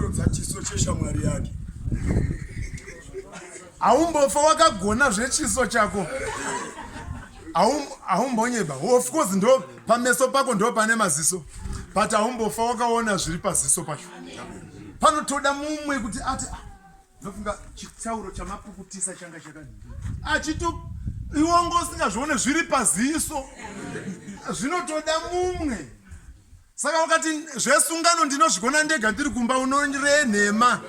anorodza chiso cheshamwari yake. Haumbofa wakagona zvechiso chako. Haumbonyeba. Of course ndo pameso pako ndo pane maziso. But haumbofa wakaona zviri paziso pacho. Panotoda mumwe kuti ati ah, ndofunga chitauro chamapukutisa changa chakadii. Achito iwe usingazvione zviri paziso. Zvinotoda mumwe. Saka ukati zvesungano ndinozvigona ndega ndiri kumba unorenhema.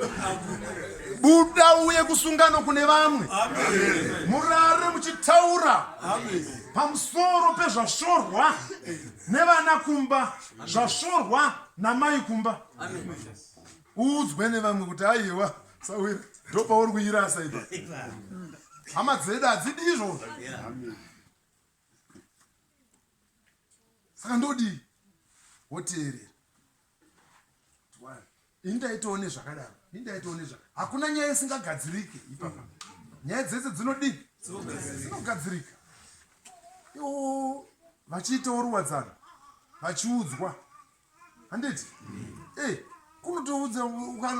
Buda uye kusungano kune vamwe. Murare muchitaura pamusoro pezvasvorwa nevana kumba, zvasvorwa namai kumba. Uudzwe nevamwe kuti aiwa sawira ndopauri kuirasa ipa. Hama dzedu hadzidi izvozvo. Saka ndodii? Woteerera. Ini ndaitowo nezvakadaro. Ini ndaitowo nezva. Hakuna nyaya isingagadzirike ipapa. Nyaya dzese dzinodii? Dzinogadzirika. Iwo vachiitawo ruwadzano vachiudzwa handiti eh, kunotoudza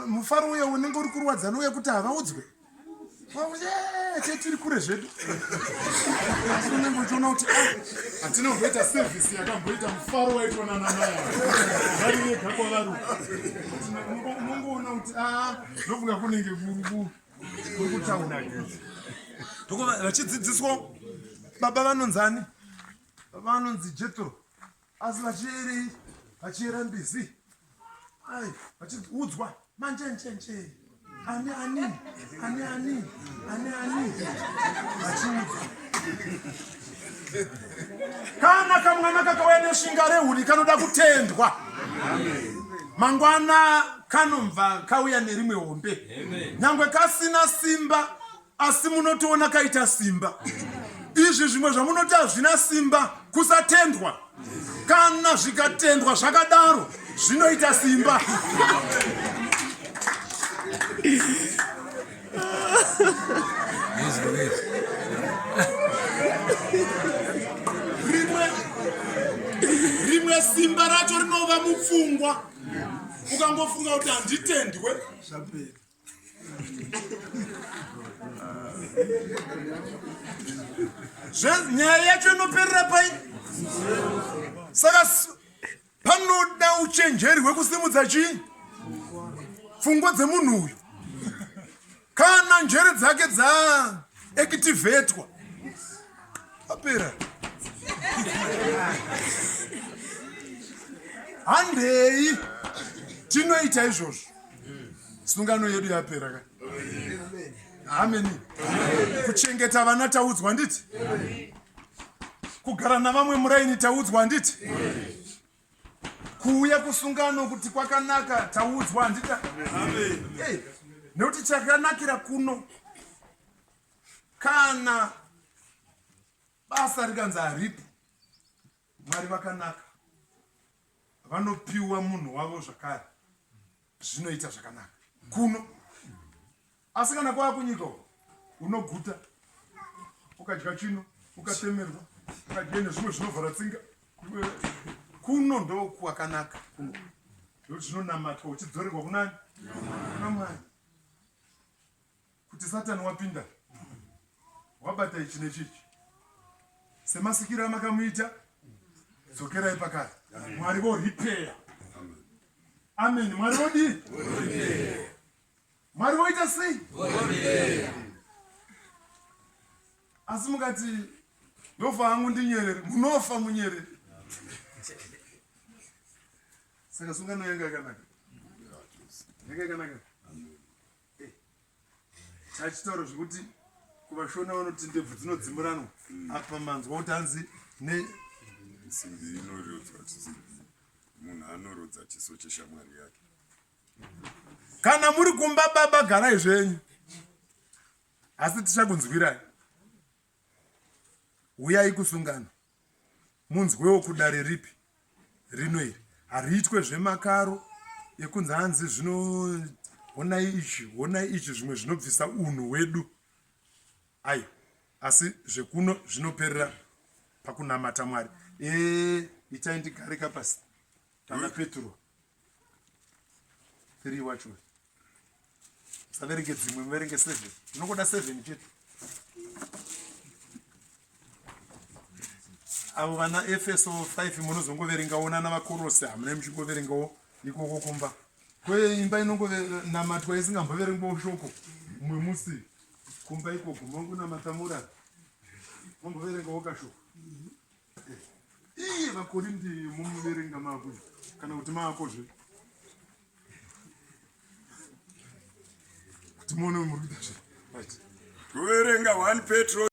mufaro uya unenge uri kuruwadzano uya kuti havaudzwe tiri kure zvedu asi unenge uchiona kuti ah, hatina kumboita sevhisi yakamboita mufaro waitwa nanamai vari vega kwavari unongoona kuti a ah, ndofunga kunenge kuri kutaura vachidzidziswa baba vanonzani baba vanonzi jetro Asi vachiyerei? Vachiyera mbizi. Ai, vachiudzwa manjenjenje. Ani ani? Ani ani? Ani ani? Vachiudzwa. Kana kamwana kakauya nesvinga rehuni kanoda kutendwa. Mangwana kanomva kauya nerimwe hombe. Nyangwe kasina simba asi munotoona kaita simba izvi zvimwe zvamunoti hazvina simba kusatendwa kana zvikatendwa zvakadaro zvinoita simba rimwe rimwe simba racho rinova mupfungwa ukangofunga kuti handitendwe zvapera Nyaya yacho inoperera pai? Saka panoda uchenjeri hwekusimudza chii? Pfungwa dzemunhu uyu. Kana njere dzake dzaekitivhetwa apera. Handei tinoita izvozvo. Sungano yedu yapera ka. Ameni. Kuchengeta vana taudzwa nditi? Kugara navamwe muraini taudzwa nditi? Kuuya kusungano kuti kwakanaka taudzwa handiti? Amen. Nekuti chakanakira kuno kana basa rikanzi haripo Mwari vakanaka vanopiwa munhu wavo zvakare zvinoita zvakanaka kuno asi kana kwava kunyika uko unoguta ukadya chino ukatemerwa ukadya nezvimwe zvinovhara tsinga kuno ndokwakanaka kuno ndokuti zvinonamatwa uchidzorerwa kunani kuna Mwari kuti satani wapinda wabata ichi nechichi semasikiro amakamuita dzokerai pakare Mwari voripeya amen Mwari vodii Mwari voita sei asi mukati ndofa hangu ndinyerere munofa munyerere saka sungano yanga yakanaka yanga yakanaka Eh, chachitaura zvekuti kuvashona vanoti ndebvu dzinodzimuranwa apa manzwa kuti hanzi ne simbi inorodzwa munhu anorodza chiso cheshamwari yake kana muri kumba baba garai zvenyu asi tichakunzwirai huyai kusungano Munzwewo kudare ripi rino iri hariitwe zvemakaro ekunzi hanzi zvino honai ichi honai ichi zvimwe zvinobvisa unhu hwedu ayo asi zvekuno zvinoperera pakunamata Mwari e, itai ndigarika pasi pana Petro 3 wacho. Musaverenge dzimwe, muverenge 7. Ndinongoda 7 chete. Avo vana Efeso 5 munozongoverengawo nana vaKorose hamuna muchingoverengawo ikoko kumba. Kweimba inongonamatwa isingamboverengwawo shoko mumwe musi kumba ikoko mongonamata murara momboverengawo kashoko. Iye vaKorindi mumuverenga mako kana kuti maako zve. Kuti muone muri kuita zve. Right. Kuverenga 1 Petro.